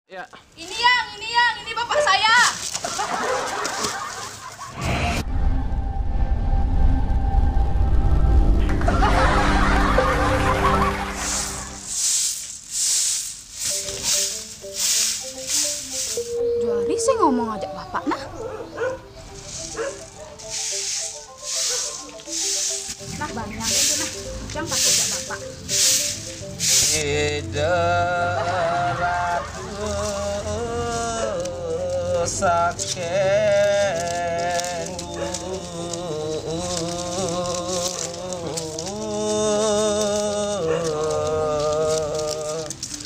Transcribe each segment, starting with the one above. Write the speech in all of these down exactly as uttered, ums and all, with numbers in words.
Ya. Ini yang, ini yang, ini bapak saya. Juari sih ngomong ajak bapak nah. Nah, banyak itu nah. Ujang pakai jak bapak. Ida Ratu Sakeng.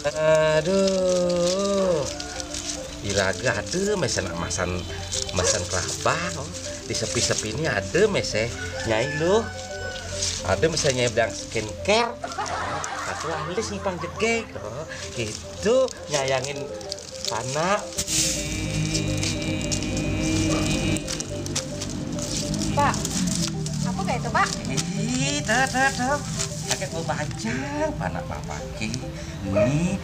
Aduh. Iraga ada mesen masan, masan kelabang, oh. Di sepi-sepi ini ada mesen nyai lo. Ada mesen nyai bilang skincare. Satu alis nyimpang jegeg, oh. Gitu nyayangin panak. Pak, apa kayak itu, Pak? Ih, tuh, tuh, tuh. Pakai gua bajang, panak bapak ke. Ini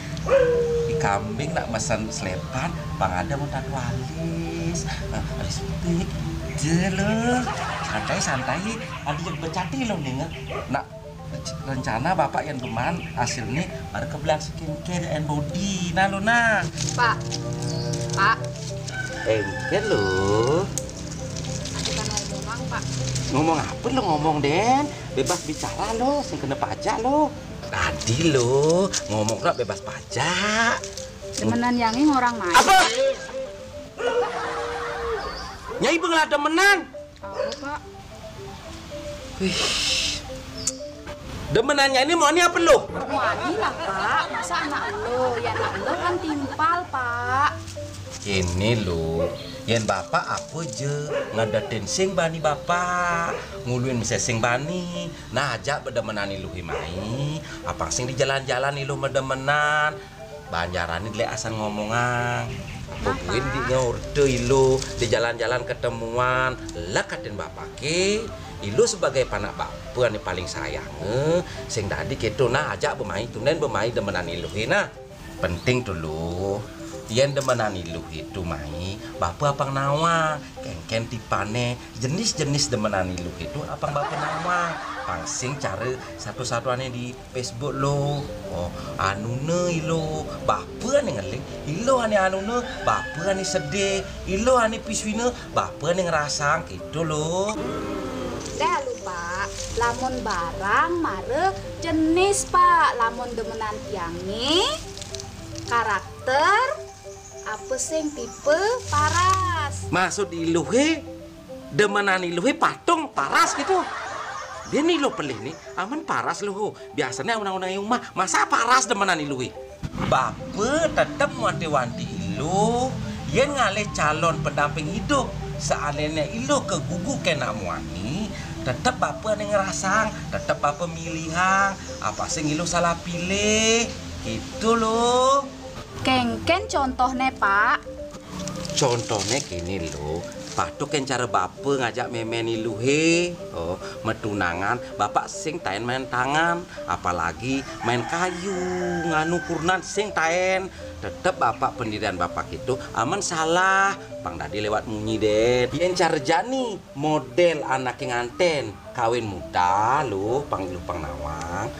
di kambing nak mesen selepan, bang ada mau tatu alis. Nah, respect. Deh lo. Santai, santai. Ada yang bercati lo nih, nggak? Nak renc-, rencana bapak yang demen hasil nih, baru ke belang skincare and body. Nah, lo nah. Pak. Pak. Engker lo. Bukan ngomong, Pak. Ngomong apa lo ngomong, Den? Bebas bicara lo, sing kena pajak lo. Tadi lo ngomong lo bebas pajak. Demenan yang ini orang main. Apa? Nyai bengelah demenan. Tahu, Pak. Wih. Demenannya ini mau ini apa lo? Mau ani lah, Pak. Masa anak lo? Ya anak lo kan timpal, Pak. Ini lo, yen bapak apa je ngadetin sing bani bapak, nguluin mese sing bani. Nah, ajak bedemenan iluh mai, apang sing di jalan-jalan iluh medemenan. Banjarane dlek asan ngomongan. Bebuin di ngorte iluh, di jalan-jalan ketemuan, lah katen bapake, iluh sebagai panak bapa ane paling sayange, sing dadi keto nah ajak bemai tunen bemai demenan iluhe nah. Penting tu luh, yen demenan iluh itu mai, bapa apang nawang, kenken tipane, jenis-jenis demenan iluh itu apang bapa nawang, pang sing care satu-satuane di Facebook lo. Oh, anune ilo, bapa ane ngeling, ilo ane anune, bapa ane sedih, ilo ane pisuine, bapa ane ngerasang gitu lo. Dah lu, Pak, lamun barang mare jenis, Pak, lamun demenan tiange karakter apa sing tipe paras. Maksud iluhe, demenan iluhe patung paras gitu. Dia nih lo pelih nih, aman paras lo. Biasanya undang-undang rumah, masa paras demenan iluhe? Bapa tetep wanti-wanti iluh, yen ngalih calon pendamping idup. Seandainya iluh kegugu kena muani, tetep bapa ane ngerasang, tetep bapa milihang, apa sing iluh salah pilih, gitu lo. Kengken contohne, Pak. Contohne kene lo, patuh ken cara bapa ngajak memen iluhe, oh, metunangan, bapak sing taen maen tangan, apalagi maen kayu, nganu kurenan sing taen. Tetep bapak pendirian bapak itu amen salah, pang dadi lewat munyi den. Yen cara jani model anake nganten, kawin muda lo, pang iluh pang nawang.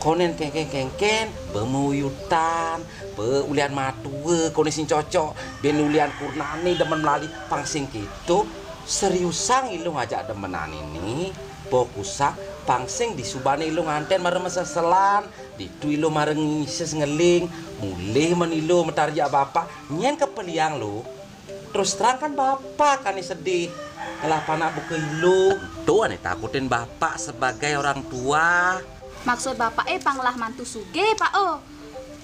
Konen kengken-kengken, bemuyutan, be ulian matua, konen sing cocok, ben ulian kurnane demen melali, pang sing gitu, seriusang iluh ngajak demenan ini, fokusang, pang sing disubane iluh nganten mare meseselan, ditu iluh mare ngises ngeling, mulih men iluh metarjak bapak, nyen kepeliang lo. Terus terang kan bapak ane sedih. Ngelah panak buka iluh. Tentu ane takutin bapak sebagai orang tua. Maksud bapak eh pang ngelah mantu sugih, Pak, oh.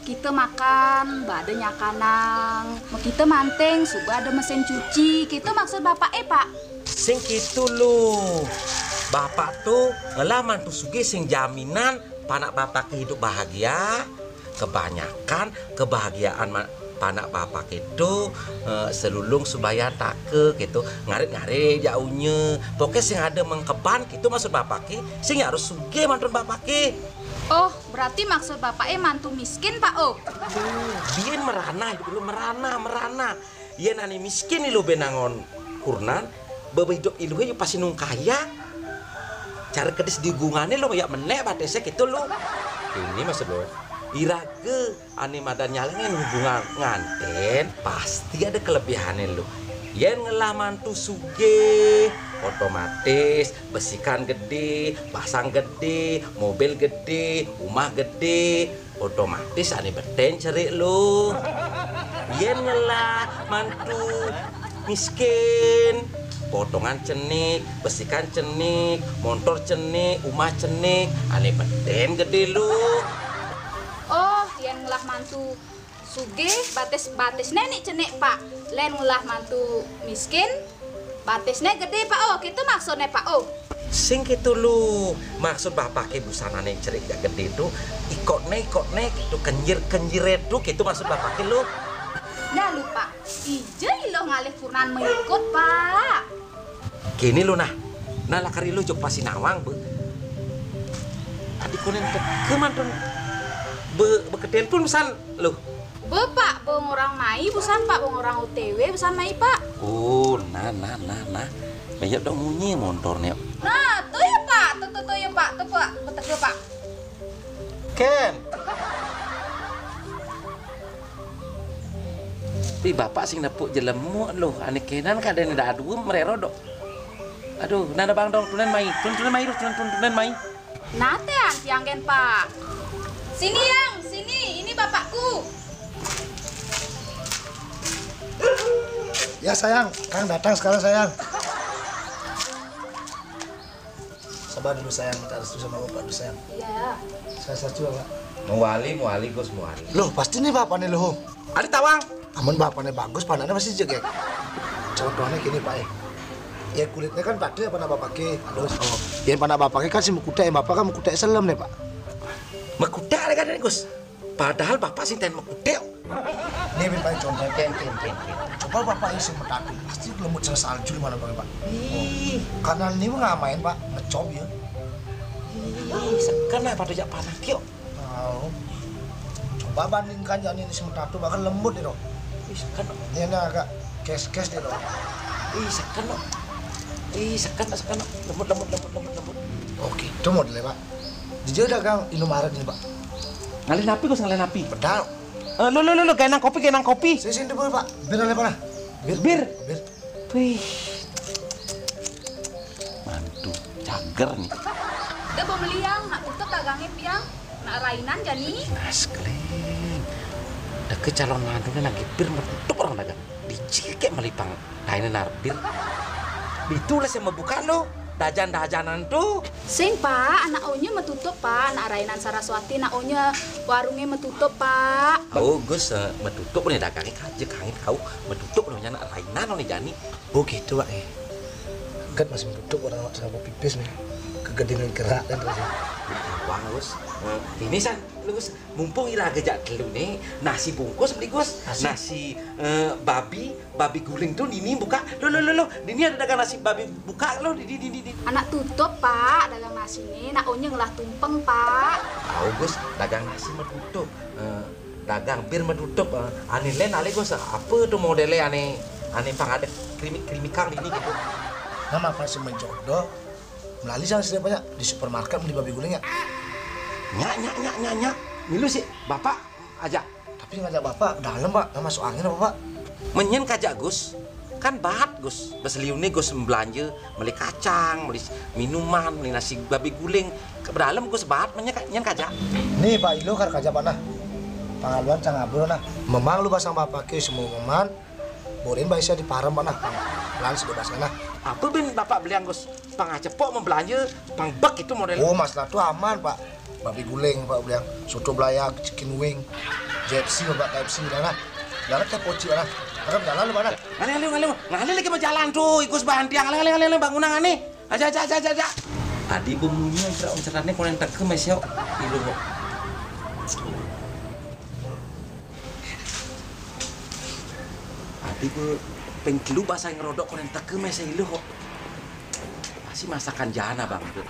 Kita makan, bade nyakanang. Mau kita manting, suba ada mesin cuci. Kita maksud bapak eh, Pak. Sing gitu lo. Bapak tuh ngelah mantu sugih sing jaminan panak bapak ke hidup bahagia. Kebanyakan kebahagiaan ma-, panak bapak itu, eh, selulung subaya take gitu, ngarit-ngarit jauhnya. Pokoknya sing ada mengkeban gitu maksud bapak ke, sing harus sugih mantun bapak ke. Oh, berarti maksud Bapak é mantu miskin, Pak, oh? Duh, biyen merana, idup iluh merana, merana. Yén ané miskin iluh bé nangon kurnan, bebé idup iluh ya pasti nung kaya. Cara kedis di hubungané lo ya menék batésé kéto lo. Ini maksud lo, iraga ané madan nyalengin hubungan ngantén, pasti ada kelebihané lo. Yén ngelah mantu sugih, otomatis besikan gedé, pasang gedé, mobil gedé, umah gedé, otomatis ané betén cerik lo. Yén ngelah mantu miskin, potongan cenik, besikan cenik, montor cenik, umah cenik, ané betén gedé lo. Oh, yén ngelah mantu sugih, batis-batisné né cenik, Pak. Lén ngelah mantu miskin, batisné gedé, Pak, oh. Kéto maksudné, Pak, oh. Sing kéto lo, maksud bapaké busanané cerik jak gedé to, ikotné, ikotné kéto, kenjir-kenjiré to, kéto maksud bapaké lo. Nah, lo, Pak, ija iluh ngalih kurnan maikut, Pak. Kéné lo nah. Nah, lakar iluh jok Pasinawang, bé. Adi konén teka mantun bé, bé ketélpon san lo. Bé, Pak, bé ngorang mai busan, Pak, bé ngorang O T W busan mai, Pak. Oh, nah, nah, nah, nah. Béyok dong munyi montorné. Nah, to ya, Pak, to, to, to ya, Pak, to, Pak, bé teka, Pak. Kén. Pi bapak sing nepuk jelemuk lo, ané kénan kadén da dua merero dok. Aduh, nana bang dong, tunen mai, tun, tunen mai, tun, tun, tunen mai. Nate, Ang, tiang gen, Pak. Sini, Yang, sini. Ini bapakku. Ya, sayang, Kang datang sekarang, sayang. Sabar dulu, sayang, minta restu sama bapak dulu, sayang. Iya. Saya restu, Pak. Muali, muali, Gus, muali. Loh, pasti nih bapak nih, loh. Ada tawang. Amun bapakné bagus, panakné pasti jegég. Contohné gini, Pak, eh. Ya, kulitné kan padé panak bapaké, halus. Oh. Ya, panak bapaké kan sing mekuték, ya, bapak kan mekuték selem nih, Pak. Mekuték ada kan, Gus? Padahal bapak sing ten mekuték. Nih, Bin, Pak, contoh. Ken, ken, ken, ken. Coba bapak yang sing metatu, pasti lembut sama salju di mana, Pak? Ih. Karena ini mah nggak main, Pak, ngecop ya. Ih, seken apa tuh jak panak, yuk. Tahu. Coba bandingkan, ya, ini sementara tuh bahkan lembut itu. Ih, seken. Ini agak kes-kes deh, dong. Ih, seken, no. Ih, seken, seken, no. Lembut, lembut, lembut, lembut, lembut. Oh, gitu modelnya, Pak. Jadi dagang Indomaret ini, Pak. Ngalih napi, Gus, ngalih napi? Pedal. Eh, lu, lu, lu, lu, genang kopi, genang kopi. Sini, sini dulu, Pak. Bir ada mana? Bir. Bir. Bir. Wih. Mantu, cager nih. Dah, Bang Liang, nak tutup dagangnya, Piang. Nak rainan, jani. Nas, keling. Deke calon mantunya lagi bir menutup orang dagang. Dicikik melipang. Rainan arbir. Itulah saya membuka lo. Dajan-dajanan tuh. Sing, Pak, anak onya metutup, Pak. Anak rainan Saraswati, anak onya warungnya metutup, Pak. Oh, Gus, eh, metutup nih dagangnya kaje kangit kau. Metutup namanya anak rainan nih jani. Oh gitu, Pak, ya. Gat masih menutup orang sama pipis nih. Kegedean gerak kan terus. Bang, Gus. Eh, ini san, lu, Gus, mumpung ira aja telu nih, nasi bungkus beli, Gus. Nasi? Nasi, eh, babi, babi guling tuh dini buka. Lo, lo, lo, lo, dini ada dagang nasi babi buka lo, di, di, di, di, di. Anak tutup, Pak, dagang nasi nih, nak onyeng lah tumpeng, Pak. Tahu, Gus, dagang nasi menutup. Eh, dagang bir menutup, eh, ane lén alé, Gus, apa tuh modelnya ane, ane pang ada krimik-krimikan ini gitu. Nama apa sih menjodoh? Melali sang sih banyak di supermarket beli babi guling ya? Nyak, nyak, nyak, nyak, nyak. Milu sih, Bapak aja. Tapi ngajak Bapak ke dalam, Pak. Nggak masuk angin apa, Pak? Menyen kajak, Gus. Kan baat, Gus. Beseliune, Gus, belanja, beli kacang, beli minuman, beli nasi babi guling. Ke dalam, Gus, baat, menyen ka-, nyen kajak. Nih, Pak Ilo, kar kajak, Pak, nah. Pangaluan cang abro, nah. Memang lu basang Bapak ke semua meman, borin bae sia di parem, Pak, nah. Pang-, pelan sedobas, nah. Apa bin Bapak beliang, Gus? Pang acepok mau belanja, pang bek itu model. Oh, masalah tuh aman, Pak. Babi guling, Pak, beliang. Soto belayak, chicken wing, J F C, Pak, K F C, nah. Jangan teh poci, nah. Harap jalan lu, mana? Ngalih, ngalih, ngalih, ngalih lagi mau jalan tuh, ikut bantiang, ngalih, ngalih, ngalih, bangunan nih. Aja, aja, aja, aja, aja. Adi bemunyi, kira om seratnya konen teke mesio. Ilu kok. Adi be pengkelu basah ngerodok konen teke mesio ilu kok. Pasti masakan jana, Bang, itu.